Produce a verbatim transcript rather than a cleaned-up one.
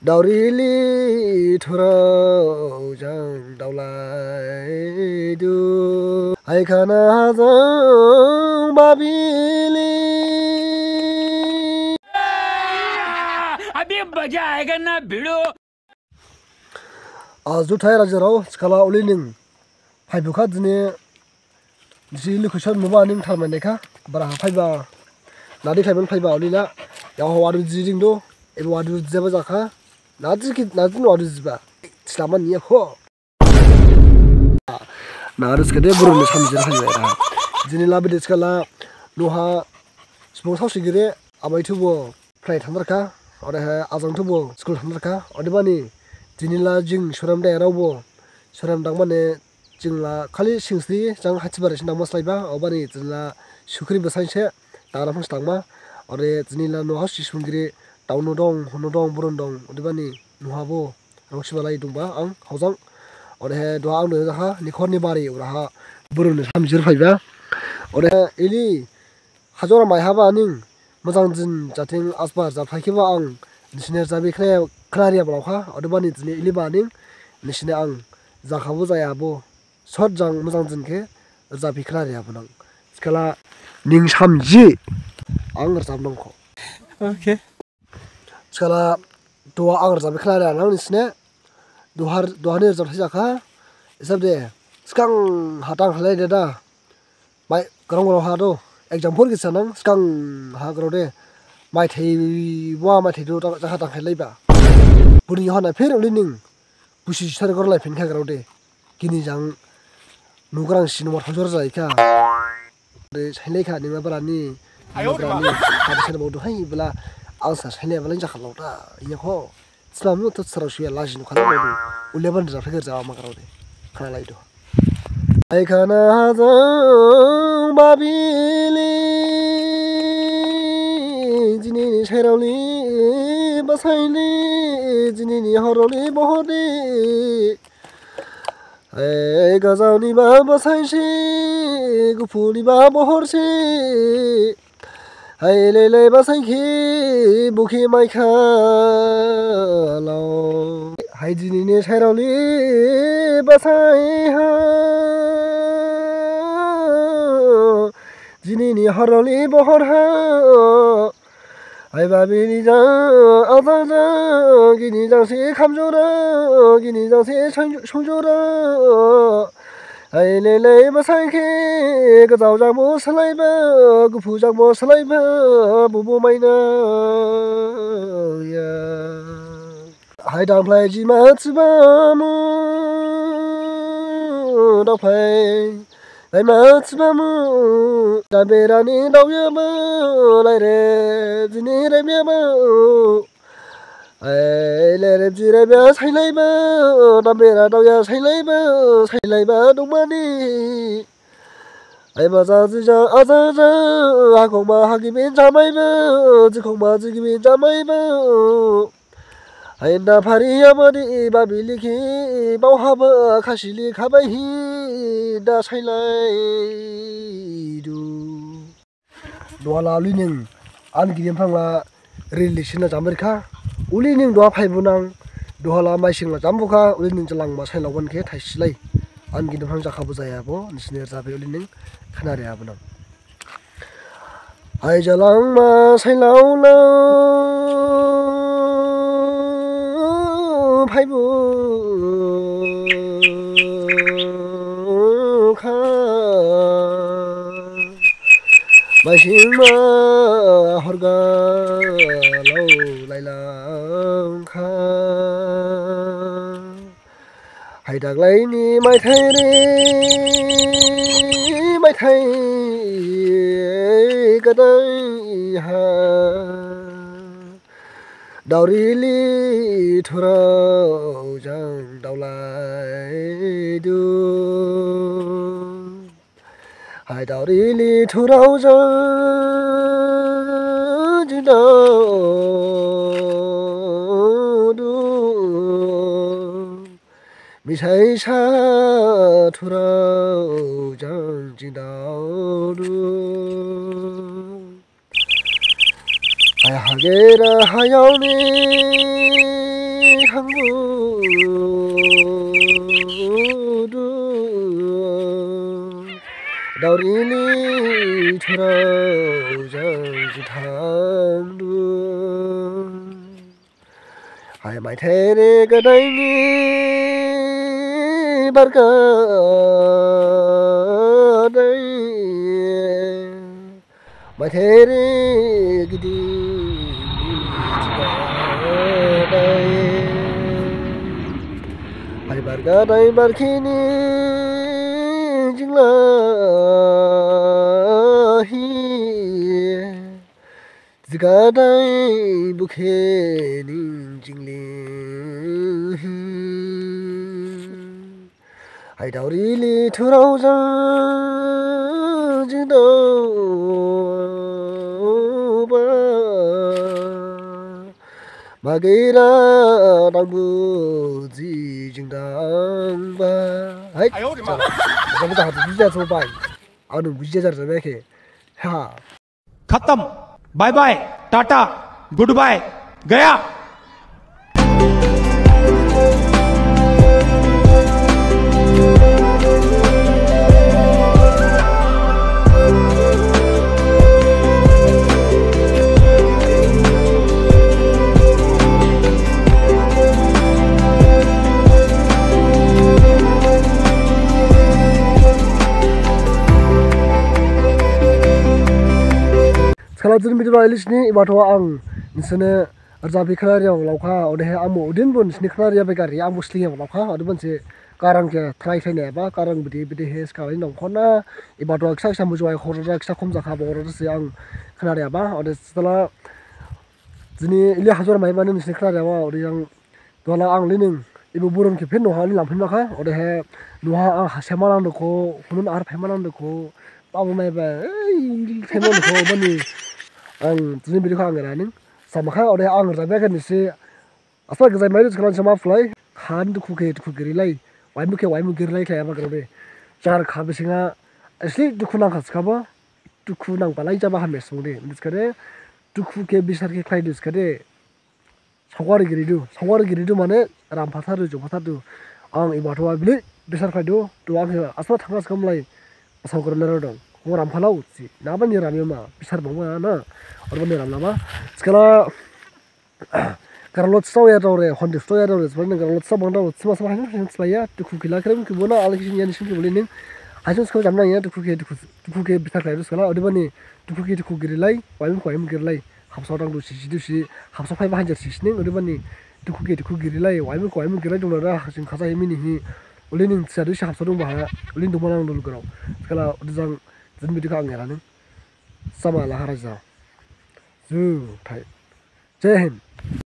Daorili thurao jang daolaidu, hai khana jang babili. अभी मजा आएगा ना भिड़ो। A juthai rajirao, thikhala uli ning phaibukha dini, disi location nuba ning tharmai naikha, bara ha phaiba, nadi khlaiman phaiba uli la, yaohon wadu jijing do, ebo wadu jaba jakha, naji ki, naji wadu jiba, thilama niya ho. Na risk de buru ni samjir phaiba era. Dini la bidi thikhala, noha, subung saosi giri, amai thubo, phlai thangdarkha, odehe ajang thubo school thangdarkha, odebani, dini la jing surem de raobo, surem dangmane, jing la khali singsri, jang hachibari sin dangma slaiba, odebani, dini la sukri basainse, tara phang stangma, ode dini la noha si sungri, taunu dong, hunu dong, burun dong, odebani, nohabo, rongsi balai dongba, ang, haojang, odehe, duha ang dong jaha, nikhor ni bari, oraha, buru ni samjir phaiba, odehe, ili, Hajora mai haba ning, mojang jin jathing asbar japhaikhiba ang, nisine jabi khna, khnariya blaokha, odebani dini iliba ning, nisine ang, jakhabo jayabo, sot jang mojang jin khe, jabi khnariya bunang. Thikhala, ning samji, ang rjab nangkho. Okay. Thikhala, duha ang rjab khnariya nang nisine, duhar, duhani rjab thai jakha, isab de, sgang hatang halai de da, Mai, grong grong ha do. Example kisa nang, sgang ha grong de. Mai thai wa, mai thai do, ta, ta, ta, khai lai ba. Buni hona pher uli ning. Busi sar grong lai phin kha grong de. Gini jang. Nu grang si nu ma thojor jai kha. De, sai lai kha, ning ma bara ni. Ayo, bara ni. Ka de sai bo do hai bela. Ang sa sai lai bela jakha lo da. Iya kho. Selamu tot sarau suya laji nukhala madu. Uleban rajab phaikha rjaba ma grong de. Khana lai do. Hai khana jang babili. Jinini sairaoli basaili. Jinini horoli bohorli. Hai gajaoni ba basaisi. Guphuni ba bohorsi. Hai lei lei basaikhi bukhi maikha lao. Hai jinini sairaoli basaiha. Jinini horoli bohorha. Hai babili jang, ajang jang, gini jang se khamjora, gini jang se sangjora. Hai lei lei basaikhe, gajao jangbo salaiba, guphu jangbo salaiba, bubu maina ya. Hai dangphlai jima thibamu, dangphlai laima thibamu, damberani daoyaba, laireb jini rebyaba. Ai, lereb jireba sailaiba, dambera daoya sailaiba, sailaiba dongmani. Ai, maja jija aja ja, hakhongma hagibin jamaiba, jikhongma jigibin jamaiba. Ai, na phari yamani, babilikhi, baohaba, khasili khabaihi, da sailaidu. Duhala uli ning, ani gini phrang la relation la jamrikha. Uli ning duha phaibunang, duhala maising la jambukha, uli ning jalangma sailaoban khe thaisilai. Ani gini phrang jakhabo jayabo, nisini rjabe uli ning khnariyabunang. Hai jalangma sailaolao phaibukha. Maisingma horgalao lailangkha. Hai daglaini maithai re, maithai gadaiha. Daorili thurao jang daolaidu. Hai daorili thurao jang jing daodu. Misaisa thurao jang jing daodu. Hai hagera hayaoni hangbudu, daorili thurao jang jithangdu. Hai maithai ri gadaini bar gadai, maithai ri gidi gadai. Hai bar gadai bar khini jinglahi. Jigadai bukhe ning jingli. Hai daorili thurao jang jingdaoba. Magira dangbu ji jingdangba. Hai. Ayo, di ma. Jang jang jang jang jang. Anu bujiya jar jar khe. Ha. खत्म। Bye bye, tata, goodbye, गया। Skala jini video ba ilisni ibato ang nisine rajabhi khnariya laukha, odehe amo udin bo nisini khnariya begari ang bo sliya laukha, ode bonse karang khe try khlainai ba, karang bidi bidi he skala nongkhona, ibato kisa kisa mujwai khorda kisa khom jakha ba orada se ang khnariya ba, ode skala jini ili hajor mai mane nisini khnariya ba, ode ang Duhala ang lining, ibo buron khe phin noha ni lamphin makha, odehe noha ang hase manang dokho, hunun ar phe manang dokho, babu mai ba, ei, phe manang dokho, bani ang jini bidi kha ang raning, samakha, odehe ang rabe khe nisi, asal gajai mai skala sama phlai, khan dukhu khe dukhu giri lai, waimu khe waimu giri lai khlai ama garo de, jar kha bisinga, asli dukhu nang kha skaba, dukhu nang palai jaba hame sung de, niskade, dukhu khe bisar khe khlai niskade, Saogari giridu, saogari giridu mane ramphathardu, jophathardu. Ang ibathoa bili bisar khlaidu, to ang asma thangna skamlai saogari nero dong. Mo ramphalao si, nabani ramyama, bisar bangma na, orbani ramlama. Skala, garalo sao ya dore, hondi sao ya dore, skala garalo sao bang dore, sima sima hanya hanya slaya, dukhu kila krem kibona, alai kisin yani sin kibole ning. Hanya skala jamna ya, dukhu khe, dukhu, dukhu khe bisar khlaidu skala, odebani, dukhu khe dukhu girilai, waim khe waim girilai. Habsao dangdu sisi dusi, habsao phaiba hanjar sisi ning, odebani dukhu khe dukhu girilai, waimu khe waimu girilai dong dada, jing khaja himini hi, uli ning sadu si habsao dongba ha, uli ning dongma nang dulu garao. Skala ode jang, jini bidi kha ang era ning. Sama la haraja. Juthai. Jai Hind.